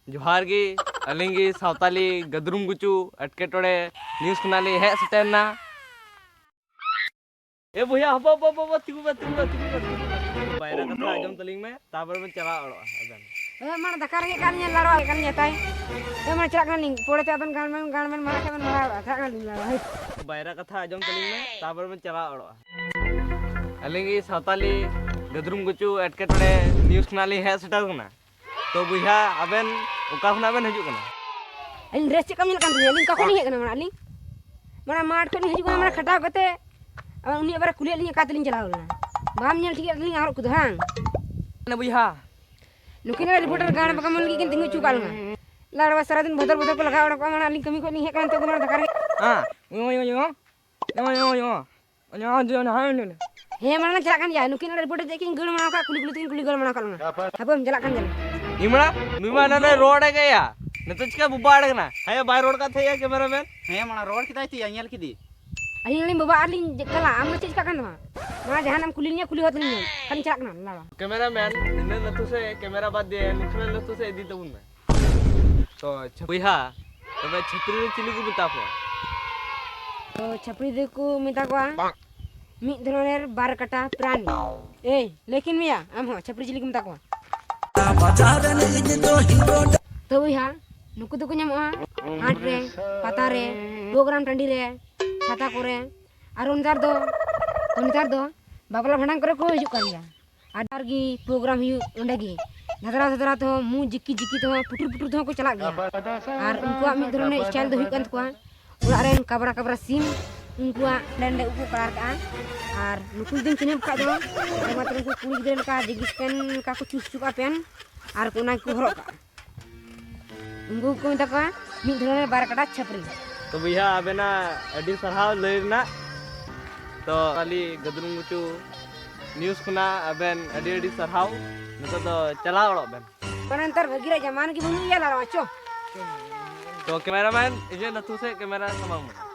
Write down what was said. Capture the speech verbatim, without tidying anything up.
ᱡᱚᱦᱟᱨ ᱜᱮ, ᱟᱹᱞᱤᱧ ᱜᱮ ᱥᱟᱶᱛᱟᱞᱤ ᱜᱟᱹᱫᱨᱩᱢ ᱜᱩᱪᱩ ᱮᱴᱠᱮᱴᱚᱬᱮ news ᱠᱷᱚᱱᱟᱜ ᱞᱤᱧ ᱦᱮᱡ ᱥᱮᱴᱮᱨ ᱮᱱᱟ᱾ ᱮ ᱵᱚᱭᱦᱟ, ᱦᱚᱯᱚ, ᱦᱚᱯᱚ, ᱦᱚᱯᱚ, ᱦᱚᱯᱚ, ᱛᱤᱸᱜᱩ ᱢᱮ, ᱛᱤᱸᱜᱩ ᱢᱮ, ᱛᱤᱸᱜᱩ ᱢᱮ, ᱛᱤᱸᱜᱩ ᱢᱮ, ᱛᱤᱸᱜᱩ ᱢᱮ᱾ ᱵᱟᱭᱨᱟ ᱠᱟᱛᱷᱟ ᱟᱸᱡᱚᱢ ᱛᱟᱹᱞᱤᱧ ᱢᱮ, ᱛᱟᱨᱯᱚᱨᱮ ᱵᱮᱱ ᱪᱟᱞᱟᱣ ᱚᱲᱚᱜᱼᱟ ᱟᱵᱮᱱ᱾ ᱮ ᱢᱟ, ᱫᱟᱠᱟ ᱨᱮᱸᱜᱮᱡ ᱠᱟᱱ ᱞᱤᱧᱟ, ᱞᱟᱲᱣᱟ ᱠᱟᱱ ᱞᱤᱧᱟ ᱛᱟᱭ᱾ ᱮ ᱢᱟ, ᱪᱟᱞᱟᱜ ᱠᱟᱱᱟᱞᱤᱧ, ᱯᱚᱨᱮᱛᱮ ᱟᱵᱮᱱ ᱜᱟᱱ ᱵᱮᱱ, ᱜᱟᱱ ᱵᱮᱱ ᱢᱟᱲᱟᱝ ᱠᱷᱟᱱ ᱵᱮᱱ ᱢᱟᱲᱟᱝ ᱚᱲᱚᱜᱼᱟ, ᱪᱟᱞᱟᱜ ᱠᱟᱱᱟᱞᱤᱧ ᱞᱟᱲᱣᱟ᱾ ᱵᱟᱭᱨᱟ ᱠᱟᱛᱷᱟ ᱟᱸᱡᱚᱢ ᱛᱟᱹᱞᱤᱧ ᱢᱮ, ᱛᱟᱨᱯᱚᱨᱮ ᱵᱮᱱ ᱪᱟᱞᱟᱣ ᱚᱲᱚᱜᱼᱟ᱾ ᱟᱹᱞᱤᱧ ᱜᱮ ᱥᱟᱶᱛᱟᱞᱤ ᱜᱟᱹᱫᱨᱩᱢ ᱜᱩᱪᱩ ᱮᱴᱠᱮᱴᱚᱬᱮ news ᱠᱷᱚᱱᱟᱜ ᱞᱤᱧ ᱦᱮᱡ ᱥᱮᱴᱮᱨ ᱠᱟᱱᱟ᱾ ᱛᱚ ᱵᱚᱭᱦᱟ, ᱟᱵᱮᱱ ᱚᱠᱟ ᱠᱷᱚᱱᱟᱜ ᱵᱮᱱ ᱦᱤᱡᱩᱜ ᱠᱟᱱᱟ? ᱟᱹᱞᱤᱧ dress ᱪᱮᱫ ᱞᱮᱠᱟ ᱧᱮᱞᱚᱜ ᱠᱟᱱ ᱛᱟᱹᱞᱤᱧᱟ? ᱟᱹᱞᱤᱧ ᱚᱠᱟ ᱠᱷᱚᱱ ᱞᱤᱧ ᱦᱮᱡ ᱠᱟᱱᱟ? ᱢᱟᱱᱮ ᱟᱹᱞᱤᱧ, ᱢᱟᱱᱮ ᱢᱟᱴᱷ ᱠᱷᱚᱱ ᱞᱤᱧ ᱦᱤᱡᱩᱜ ᱠᱟᱱᱟ, ᱢᱟᱱᱮ ᱠᱷᱟᱴᱟᱣ ᱠᱟᱛᱮ, ᱟᱨ ᱩᱱᱤ ᱟᱵᱟᱨ ᱠᱩᱞᱤᱭᱮᱫ ᱞᱤᱧᱟ, "ᱚᱠᱟ ᱛᱮᱞᱤᱧ ᱪᱟᱞᱟᱣ ᱞᱮᱱᱟ? ᱵᱟᱢ ᱧᱮᱞ ᱴᱷᱤᱠ ᱮᱫ ᱞᱤᱧᱟ ᱦᱚᱨᱚᱜ ᱠᱚᱫᱚ, ᱦᱟᱝ?" ᱢᱟᱱᱮ ᱵᱚᱭᱦᱟ, ᱱᱩᱠᱤᱱ ᱨᱮ reporter ᱜᱟᱲ ᱵᱟᱠᱟ ᱢᱚᱱ ᱞᱟᱹᱜᱤᱫ ᱠᱤᱱ ᱛᱤᱸᱜᱩ ᱦᱚᱪᱚ ᱠᱟᱜ ᱞᱤᱧᱟ᱾ ᱞᱟᱲᱣᱟ ᱥᱟᱨᱟᱫᱤᱱ ᱵᱷᱚᱫᱚᱨ ᱵᱷᱚᱫᱚᱨ ᱠᱚ ᱞᱟᱜᱟᱣ ᱚᱰᱚᱠᱚᱜᱼᱟ, ᱢᱟᱱᱮ ᱟᱹᱞᱤᱧ ᱠᱟᱹᱢᱤ ᱠᱷᱚᱱ ᱞᱤᱧ ᱦᱮᱡ ᱠᱟᱱᱟ, ᱱᱤᱛᱚᱜ ᱫᱚ ᱢᱟᱱᱮ ᱫᱟᱠᱟ ᱨᱮᱸᱜᱮᱡ᱾ ᱦᱮᱸ, ᱤᱭᱩ, ᱤᱭᱩ, ᱤᱭᱩ᱾ ᱦᱮᱸ, ᱢᱟᱲᱟᱝ ᱪᱟᱞᱟᱜ ᱠᱟᱱ ᱜᱮᱭᱟ᱾ ᱱᱩᱠᱤᱱ ᱱᱚᱰᱮ reporter ᱪᱮᱫ ᱠᱤᱱ ᱜᱟᱹᱲ ᱢᱟᱱᱟᱣ ᱠᱟᱜ, ᱠᱩᱞᱤ ᱠᱩᱞᱤ ᱛᱮᱠᱤᱱ ᱠᱩᱞᱤ ᱜᱟᱹᱲ ᱢᱟᱱᱟᱣ ᱠᱟᱜ ᱞᱟᱝᱟ᱾ ᱦᱟᱯᱳᱭ, ᱪᱟᱞᱟᱜ ᱠᱟᱱ ᱜᱮᱭᱟ᱾ ᱤᱢᱲᱟ, ᱱᱩᱭ ᱢᱟ ᱮᱱᱟᱱᱮ ᱨᱚᱲ ᱮ ᱜᱮᱭᱟ, ᱱᱤᱛᱚᱜ ᱪᱤᱠᱟ ᱵᱚᱵᱟ ᱟᱲᱮ ᱠᱟᱱᱟ? ᱦᱮᱸ, ᱵᱟᱭ ᱨᱚᱲ ᱠᱟᱫ ᱛᱟᱦᱮᱸᱜᱼᱟ, cameraman᱾ ᱦᱮᱸ, ᱢᱟᱲᱟᱝ ᱨᱚᱲ ᱠᱮᱫᱟᱭ ᱛᱚ, ᱧᱮᱞ ᱠᱮᱫᱤᱧ᱾ ᱟᱹᱞᱤᱧ ᱞᱤᱧ ᱵᱚᱵᱟ ᱟᱨ ᱞᱤᱧ ᱪᱟᱞᱟᱜᱼᱟ, ᱟᱢ ᱫᱚ ᱪᱮᱫ ᱪᱤᱠᱟᱜ ᱠᱟᱱ ᱛᱟᱢᱟ? ᱢᱟ ᱡᱟᱦᱟᱱᱟᱜ ᱮᱢ ᱠᱩᱞᱤ ᱞᱤᱧᱟ, ᱠᱩᱞᱤ ᱦᱚᱫ ᱞᱤᱧᱟ, ᱠᱷᱟᱱ ᱪᱟᱞᱟᱜ ᱠᱟᱱᱟ ᱞᱟᱲᱟ᱾ Cameraman, ᱤᱱᱟᱹ ᱱᱟᱹᱛᱩ ᱥᱮ camera ᱵᱟᱫ ᱫᱤᱭᱮ ᱱᱩᱠᱤᱱ ᱱᱟᱹᱛᱩ ᱥᱮ ᱤᱫᱤ ᱛᱟᱵᱚᱱ ᱢᱮ᱾ ᱛᱚ, ᱪᱷᱟᱹᱯ-, ᱵᱚᱭᱦᱟ, ᱛᱚᱵᱮ ᱪᱷᱟᱹᱯᱨᱤ ᱨᱮ ᱪᱤᱞᱤ ᱠᱚ ᱢᱮᱛᱟ ᱠᱚᱣᱟ? ᱛᱚ, ᱪᱷᱟᱹᱯᱨᱤ ᱫᱚᱠᱚ ᱢᱮᱛᱟ ᱠᱚᱣᱟ ᱢᱤᱫ ᱫᱷᱚᱨᱚᱱᱮᱨ ᱵᱟᱨ ᱠᱟᱴᱟ ᱯᱨᱟᱱᱤ᱾ ᱮᱭ, ᱞᱟᱹᱭ ᱠᱤᱱ ᱢᱮᱭᱟ, ᱟᱢ ᱦᱚᱸ ᱪᱷᱟᱹᱯᱨᱤ ᱪᱤᱞᱤ ᱠᱚ ᱢᱮᱛᱟ ᱠᱚᱣᱟ? ᱛᱚ, ᱵᱚᱭᱦᱟ, ᱱᱩᱠᱩ ᱫᱚᱠᱚ ᱧᱟᱢᱚᱜᱼᱟ ᱦᱟᱴ ᱨᱮ, ᱯᱟᱛᱟ ᱨᱮ, program ᱴᱟᱺᱰᱤ ᱨᱮ, ᱪᱷᱟᱛᱟ ᱠᱚᱨᱮ, ᱟᱨ ᱱᱮᱛᱟᱨ ᱫᱚ, ᱛᱚ, ᱱᱮᱛᱟᱨ ᱫᱚ ᱵᱟᱯᱞᱟ ᱵᱷᱟᱸᱰᱟᱱ ᱠᱚᱨᱮ ᱠᱚ ᱦᱤᱡᱩᱜ ᱠᱟᱱ ᱜᱮᱭᱟ᱾ ᱟᱨ ᱜᱮ program ᱦᱩᱭᱩᱜ, ᱚᱸᱰᱮ ᱜᱮ ᱫᱷᱟᱫᱽᱨᱟ ᱫᱷᱟᱫᱽᱨᱟ ᱛᱮᱦᱚᱸ, ᱢᱩ ᱡᱤᱠᱤ ᱡᱤᱠᱤ ᱛᱮᱦᱚᱸ, ᱯᱩᱴᱩᱨ ᱯᱩᱴᱩᱨ ᱛᱮᱦᱚᱸ ᱠᱚ ᱪᱟᱞᱟᱜ ᱜᱮᱭᱟ᱾ ᱟᱨ ᱩᱱᱠᱩᱣᱟᱜ ᱢᱤᱫ ᱫᱷᱚᱨᱚᱱ ᱨᱮᱱᱟᱜ style ᱫᱚ ᱦᱩᱭᱩᱜ ᱠᱟᱱ ᱛᱟᱠᱚᱣᱟ, ᱚᱲᱟᱜ ᱨᱮᱱ ᱠᱟᱵᱽᱨᱟ ᱠᱟᱵᱽᱨᱟ ᱥᱤᱢ, ᱩᱱᱠᱩᱣᱟᱜ ᱰᱟᱸᱰᱮ ᱩᱵ ᱠᱚ colour ᱠᱟᱜᱼᱟ᱾ ᱟᱨ ᱱᱩᱠᱩ ᱡᱩᱫᱤᱢ ᱪᱤᱱᱦᱟᱹᱯ ᱠᱷᱟᱡ ᱫᱚ, ᱮᱠᱢᱟᱛᱨᱚ ᱩᱱᱠᱩ ᱠᱩᱲᱤ ᱜᱤᱫᱽᱨᱟᱹ ᱞᱮᱠᱟ ᱡᱮᱜᱤᱥ ᱯᱮᱱ ᱞᱮᱠᱟ ᱠᱚ ᱪᱩᱥ ᱦᱚᱪᱚ ᱠᱟᱜᱼᱟ ᱯᱮᱱ, ᱟᱨ ᱚᱱᱟ ᱜᱮᱠᱚ ᱦᱚᱨᱚᱜ ᱠᱟᱜᱼᱟ᱾ ᱩᱱᱠᱩ ᱠᱚ ᱢᱮᱛᱟ ᱠᱚᱣᱟ ᱢᱤᱫ ᱫᱷᱚᱨᱚᱱ ᱨᱮ ᱵᱟᱨ ᱠᱟᱴᱟ ᱪᱷᱟᱹᱯᱨᱤ᱾ ᱛᱚ ᱵᱚᱭᱦᱟ, ᱟᱵᱮᱱᱟᱜ ᱟᱹᱰᱤ ᱥᱟᱨᱦᱟᱣ ᱞᱟᱹᱭ ᱨᱮᱱᱟᱜ᱾ ᱛᱚ ᱠᱷᱟᱹᱞᱤ ᱜᱟᱹᱫᱨᱩᱢ ᱜᱩᱪᱩ news ᱠᱷᱚᱱᱟᱜ ᱟᱵᱮᱱ ᱟᱹᱰᱤ ᱟᱹᱰᱤ ᱥᱟᱨᱦᱟᱣ᱾ ᱱᱤᱛᱚᱜ ᱫᱚ ᱪᱟᱞᱟᱣ ᱚᱲᱚᱜ ᱵᱮᱱ᱾ ᱢᱟᱱᱮ ᱱᱮᱛᱟᱨ ᱵᱷᱟᱹᱜᱤ ᱨᱮ ᱡᱟᱢᱟᱱ ᱜᱮ ᱵᱟᱹᱱᱩᱜ ᱜᱮᱭᱟ, ᱞᱟᱲᱟᱣᱟ ᱪᱚ᱾ ᱛᱚ cameraman, ᱤᱧᱟᱹᱜ ᱱᱟᱹᱛᱩ ᱥᱮᱫ camera ᱥᱟᱢᱟᱝ ᱢᱮ᱾